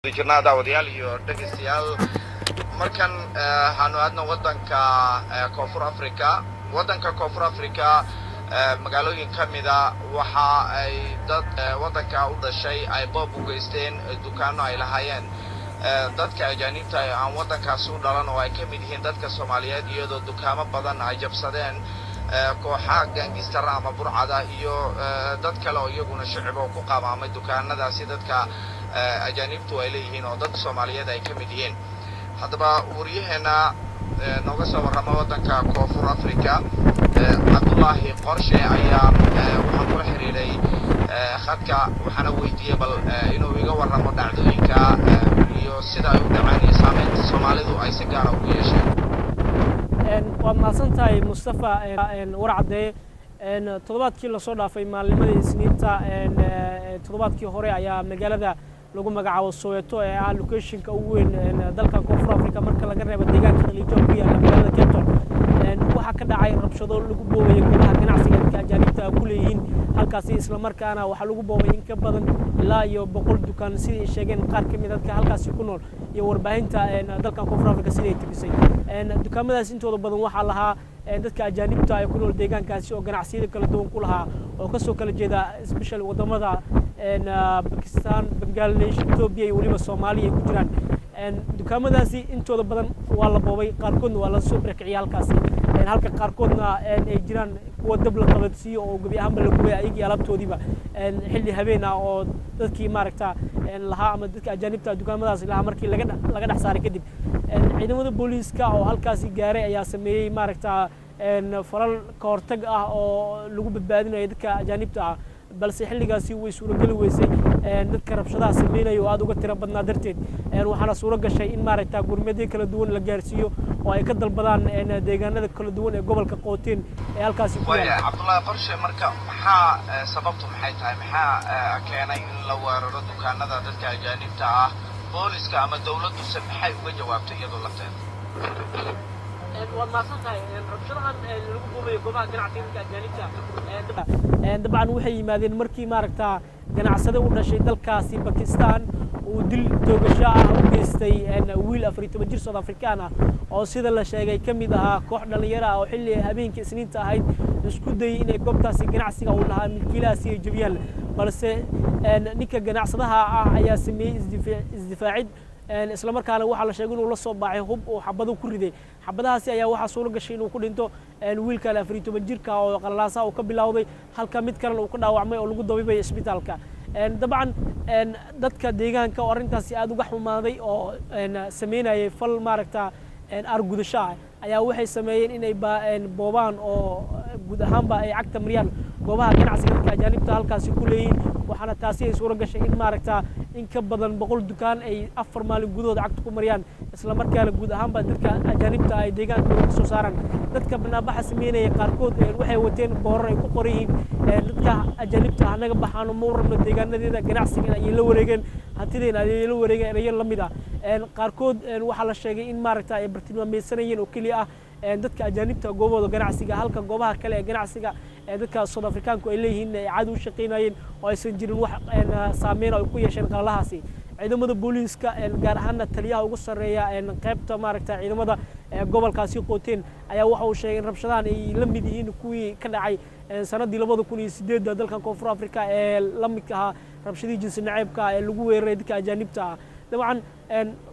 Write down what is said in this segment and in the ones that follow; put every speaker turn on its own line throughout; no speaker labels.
Jirnaa daawadayaal iyo dhegaystayaal. Markan waxaanu aadna waddanka Koonfur Africa. Waddanka Koonfur Africa magaalooyin ka mida waxa ay dad waddanka u dhashay ay boob u geysteen dukaano ay lahaayeen dadka ajaaniibta aan waddankaasi u dhalan oo ay ka mid yihiin dadka Soomaaliyeed, iyadoo dukaamo badan ay jabsadeen kooxaha gangster ama burcada iyo dad kale oo iyaguna shicib oo ku qaamaamay dukaanadaasi dadka ajaaniibtu ay leeyihiin oo dad Soomaaliyeed ay ka mid yihiin. Haddaba waryaheena nooga soo warrama waddanka Koonfur Africa, Cabdullaahi Qorshe, ayaa waxaan kula xiriiray khadka, waxaana weydiiyey bal inuu iga warramo dhacdooyinka iyo sida ay u dhaceen iyo saameynta Soomaalidu ay si gaara ugu yeesheen.
Waad mahadsan tahay, Mustafa Warcadee. Toddobaadkii lasoo dhaafay, maalnimadii Isniinta toddobaadkii hore, ayaa magaalada lagu magacaabo Soweto ee ah locationka ugu weyn dalka Koonfur Africa marka laga reebo deegaanka Khaliijo ku yaalla magaalada Cape Town, waxaa ka dhacay rabshado lagu boobaya goobaha ganacsiga dadka ajaanibta ku leeyihiin halkaasi. Islamarkaana waxaa lagu boobay in ka badan ilaa iyo 100 dukaan, sidai ay sheegeen qaar ka mid dadka halkaasi ku nool iyo warbaahinta dalka Koonfur Africa sidai ay tebisay. Dukaamadaas intooda badan waxaa lahaa dadka ajaanibta ay ku nool deegaankaasi oo ganacsiyada kala duwan ku lahaa oo kasoo kala jeeda special wadamada Bakistan, Bangladesh, Ethiopia iyo weliba Soomaaliya ay ku jiraan. Dukaamadaasi intooda badan waa la boobay, qaarkoodna waa lasoo barakiciyay halkaasi, halka qaarkoodna ay jiraan kuwa dab la qabadsiiyo oo gebi ahaanba la gubay ayagii alaabtoodiiba, xilli habeen ah oo dadkii maaragta lahaa ama dadka ajaanibta dukaamadaasi lahaa markii laga dhex saaray kadib. Ciidamada booliiska oo halkaasi gaaray ayaa sameeyey maaragta falal ka hortag ah oo lagu badbaadinayo dadka ajaanibta ah, balse xilligaasi way suurogeli weysay dadka rabshadaha sameynaya oo aada uga tiro badnaa darteed. Waxaana suuro gashay in maaragta gurmadyo kala duwan la gaarsiiyo oo ay ka dalbadaan deegaanada kala duwan ee gobolka Qooteen ee halkaasi ku
Waaya,
yaala.
Cabdullaahi Qorshe, marka maxaa sababtu maxay tahay? Maxaa keenay in la weeraro dukaanada dadka ajaanibta ah? Booliska ama dawladduse maxay uga jawaabtay iyadoo lafteeda?
Waad mahadsan tahay. Rabshadahan lagu boobayo goobaha ganacsiga dadka ajaanibta dabcan waxay yimaadeen markii maaragta ganacsade u dhashay dalkaasi Bakistan uu dil toogasho ah u geystay wiil 14 jir South African ah oo sida la sheegay ka mid ahaa koox dhalinyaro ah oo xilli habeenkii Isniinta ahayd isku dayay inay goobtaasi ganacsiga uu lahaa milkiilahaasi ay jebiyaan. Balse ninka ganacsadaha ah ayaa sameeyey isdifaacid, islamarkaana waxaa la sheegay inuu la soo baacay hub oo xabado ku riday. Xabadahaasi ayaa waxaa suuro gashay inuu ku dhinto wiilkan 14 jirka oo qalalaasaha uu ka bilowday, halka mid kalena uu ka dhaawacmay oo lagu dabiibay isbitaalka. Dabcan dadka deegaanka oo arrintaasi aada uga xumaaday oo sameynayay fal maaragta aargudasho ah ayaa waxay sameeyeen inay boobaan oo guud ahaanba ay cagta mariyaan goobaha ganacsiga dadka ajaanibta halkaasi ku leeyihiin. Waxaana taasi ay suuro gashay in maaragta in ka badan 100 dukaan ay 4 maalin gudahood cagta ku mariyaan, islamarkaana guud ahaanba dadka ajaanibta ay deegaankooda ka soo saaraan. Dadka banaanbaxa sameynaya qaarkood waxay wateen boorar ay ku qoran yihiin "Dadka ajaanibta hanaga baxaano, ma u rabno deegaanadeeda, ganacsigan ayay la wareegeen, hantideena ayay la wareegeen," erayo la mid ah. Qaarkood waxaa la sheegay in maaragta ay bartilmaameysanayeen oo keliya ah dadka ajaanibta goobahooda ganacsiga, halka goobaha kale ee ganacsiga ee dadka South Africaanku ay leeyihiin ay caadi u shaqaynayeen oo aysan jirin wax saameyn ay ku yeesheen qalalahaasi. Ciidamada booliiska, gaar ahaana taliyaha ugu sarreeya qaybta maaragta ciidamada gobolkaasi Qooteen, ayaa waxa uu sheegay in rabshadahan ay la mid yihiin kuwii ka dhacay sanadii 2008-da dalkan Koonfur Africa ee la midka ahaa rabshadihii jinsi naceybka ee lagu weeraray dadka ajaanibta ah. Dabcan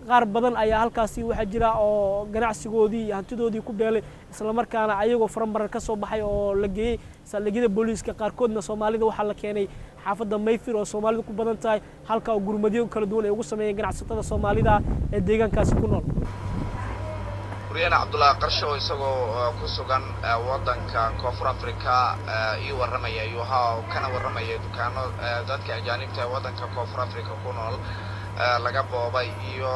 qaar badan ayaa halkaasi waxaa jira oo ganacsigoodii iyo hantidoodii ku beelay, islamarkaana ayagoo faranbaran ka soo baxay oo la geeyey saldhigyada booliiska. Qaarkoodna Soomaalida waxaa la keenay xaafadda Mayfair oo Soomaalidu ku badan tahay, halka oo gurmadyo kala duwan ay ugu sameeyeen ganacsatada Soomaalida ee deegaankaasi ku nool.
Waryaheena Cabdullaahi Qarshe oo isagoo ku sugan waddanka Koonfur Africa ii warramaya ayuu ahaa, kana warramaya dukaano dadka ajaanibta ee waddanka Koonfur Africa ku nool laga boobay iyo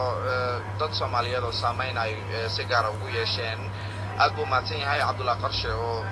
dad Soomaaliyeed oo saameyn ay si gaara ugu yeesheen. Aad buu mahadsan yahay Cabdullahi Qarshe oo